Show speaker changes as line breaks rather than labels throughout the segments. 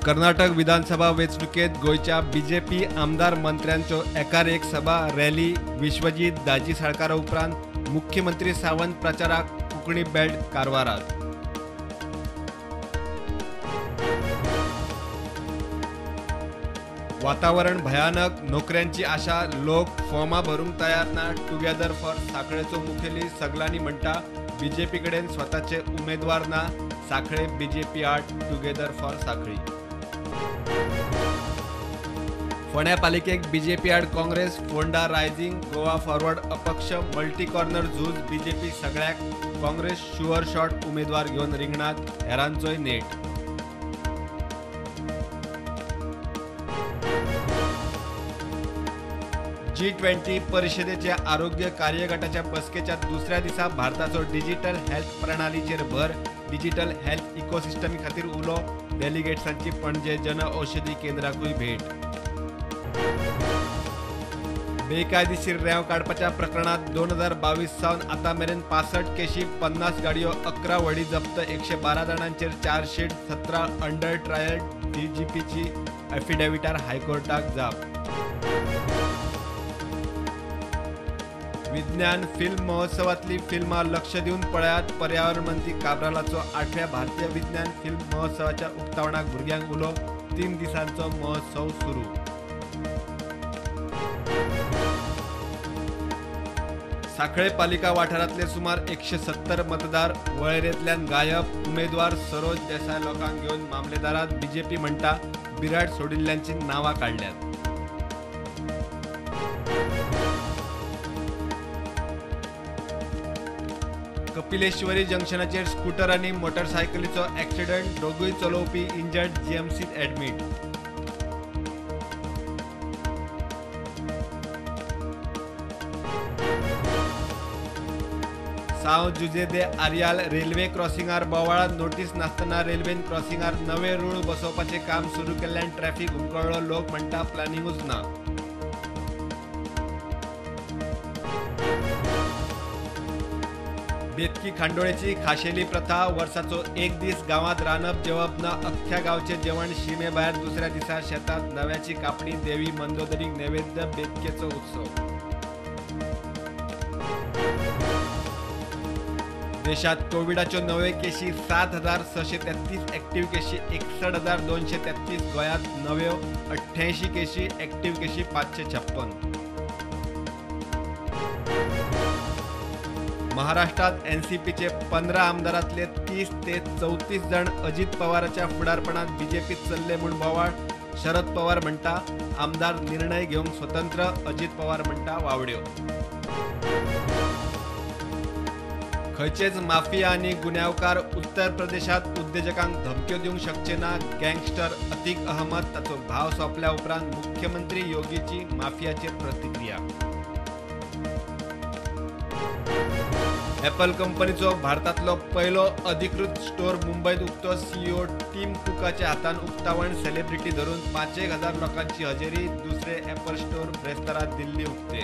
कर्नाटक विधानसभा वेंचणुकेत गोंयच्या बीजेपी आमदार मंत्र्यांच्यो एकार एक सभा रॅली. विश्वजीत दाजी साळकारा उपरांत मुख्यमंत्री सावंत प्रचाराक कोंकणी बेल्ट कारवारात. वातावरण भयानक, नोकऱ्यांची आशा, लोक फॉर्मा भरूंक तयार ना. टुगेदर फॉर साखळेचो मुखेली सगलांनी म्हणटा बीजेपी कडेन स्वताचे उमेदवार ना. साखळे बीजेपी आड टुगेदर फॉर साखळी. फोंड्या पालिकेक बीजेपी आड काँग्रेस, फोंडा रायझिंग, गोवा फॉरवर्ड अपक्ष, मल्टी कॉर्नर झूज. बीजेपी सगळ्याक काँग्रेस शुअर शॉट उमेदवार घेवन रिंगणात, हेरांचोय नेट. G20 परिषदेच्या आरोग्य कार्यगटाच्या बसकेच्या दुसऱ्या दिसा भारताचो डिजिटल हेल्थ प्रणालीचेर भर. डिजिटल हेल्थ इकोसिस्टमी खातीर उलो. डेलिगेट्सांची पणजे जन औषधी केंद्राकूय भेट. बेकायदेशीर रेंव काडपाच्या प्रकरणात 2022 सावन आतां मेरेन 65 केशी, 50 गाडयो, 11 व्हडी जप्त, 112 जाणांचेर चार्जशीट, 17 अंडर ट्रायल. डीजीपीची एफिडेविटार हायकोर्टाक जाप. विज्ञान फिल्म महोत्सवातली फिल्मां लक्ष दिवन पळयात. पर्यावरण मंत्री काब्रालाचो 8व्या भारतीय विज्ञान फिल्म महोत्सवाच्या उक्तावणाक भुरग्यांक उलो. 3 दिसांचो महोत्सव सुरू. साखळे पालिका वाठारांतले सुमार 170 मतदार वळेरेंतल्यान गायब. उमेदवार सरोज देसाय लोकांक घेवन मामलेदारात. बीजेपी म्हणटा बिराड सोडिल्ल्यांची नांवां काडल्यात. कपिलेश्वरी जंक्शनाचेर स्कूटर आनी मोटरसायकलीचो ऍक्सिडंट, दोगूय चलोवपी इंजर्ड, जीएमसीत ऍडमीट. साव जुजे दे आरियाल रेल्वे क्रॉसिंगार बोवाळ. नोटीस नासतना रेल्वेन क्रॉसिंगार नवे रूळ बसोवपाचें काम सुरू केल्ल्यान ट्रॅफिक हुमकळ्ळो. लोक म्हणटा प्लॅनिंगूच ना. बेतकी खांडोळेची खाशेली प्रथा. वर्साचो एक दीस गांवांत रांदप जेवप ना. अख्ख्या गांवचें जेवण शिमे भायर. दुसऱ्या दिसा शेतांत नव्याची कापणी, देवी मंदोदरीक नैवेद्य. बेतकेचो उत्सव. देशात कोविडाच्यो नव्यो केशी 7,633, ऍक्टिव्ह केशी 61,233. गोंयांत नव्यो 88 केशी, ऍक्टिव्ह केशी 556. महाराष्ट्रात एनसीपीचे 15 आमदारांतले 30 ते 34 जण अजित पवाराच्या फुडारपणात बीजेपीत चल्ले म्हूण बोवाळ. शरद पवार म्हणटा आमदार निर्णय घेवंक स्वतंत्र. अजित पवार म्हणटा वावड्यो. खंयचेच माफिया आनी गुन्यांवकार उत्तर प्रदेशात उद्देजकांक धमक्यो दिवंक शकचे ना. गँगस्टर अतीक अहमद ताचो भाव सोंपल्या उपरांत मुख्यमंत्री योगीची माफियाचेर प्रतिक्रिया. एपल कंपनीचो भारतांतलो पयलो अधिकृत स्टोर मुंबयत उक्तो. सीईओ टीम कुकाच्या हातान उक्तावण. सेलिब्रिटी धरून 5,000 लोकांची हजेरी. दुसरे एपल स्टोर ब्रेस्तारा दिल्ली उक्ते.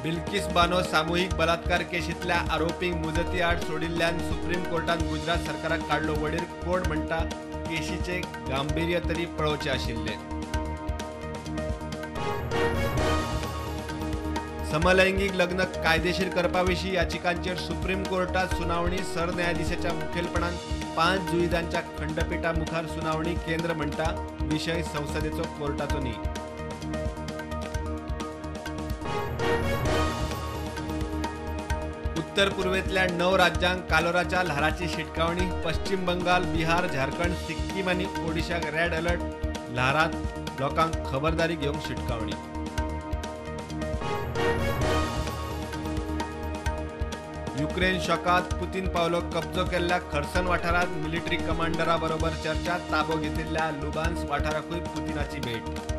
बिल्किस बानो सामुहीक बलात्कार केशींतल्या आरोपींक मुजती आड सोडिल्ल्यान सुप्रीम कोर्टान गुजरात सरकाराक काडलो वडीर. कोर्ट म्हणटा केशीचें गांभिर्य तरी पळोवचें आशिल्लें. समलैंगिक लग्न कायदेशीर करपा विशीं याचिकांचेर सुप्रीम कोर्टात सुनावणी. सरन्यायाधीशाच्या मुखेलपणान 5 जुईजांच्या खंडपीठा मुखार सुनावणी. केंद्र म्हणटा विशय संसदेचो, कोर्टाचो न्ही. उत्तर पूर्वेतल्या 9 राज्यांक कालोराच्या ल्हाराची शिटकावणी. पश्चिम बंगाल, बिहार, झारखंड, सिक्कीम आनी ओडिशाक रेड अलर्ट. ल्हारांत लोकांक खबरदारी घेवंक शिटकावणी. युक्रेन शोकात पुतीन पावलो. कब्जो केल्ल्या खर्सन वाठारांत मिलिटरी कमांडरा बरोबर चर्चा. ताबो घेतिल्ल्या लुबान्स वाठाराकूय पुतीनाची भेट.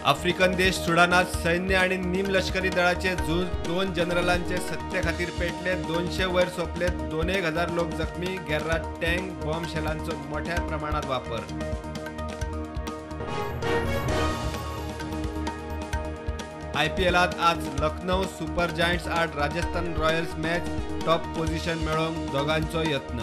आफ्रिकन देश सुडानात सैन्य आणि निमलष्करी दळाचे झूज. 2 जनरलांचे सत्ते खातीर पेटले. 200 वयर सोंपले, 2,000 लोक जखमी. गेर्रात टँक, बॉम्ब शेलांचो मोठ्या प्रमाणात वापर. आयपीएलांत आज लखनौ सुपर जायंट्स आड Rajasthan Royals match, top position मेळोवंक दोगांचो यत्न.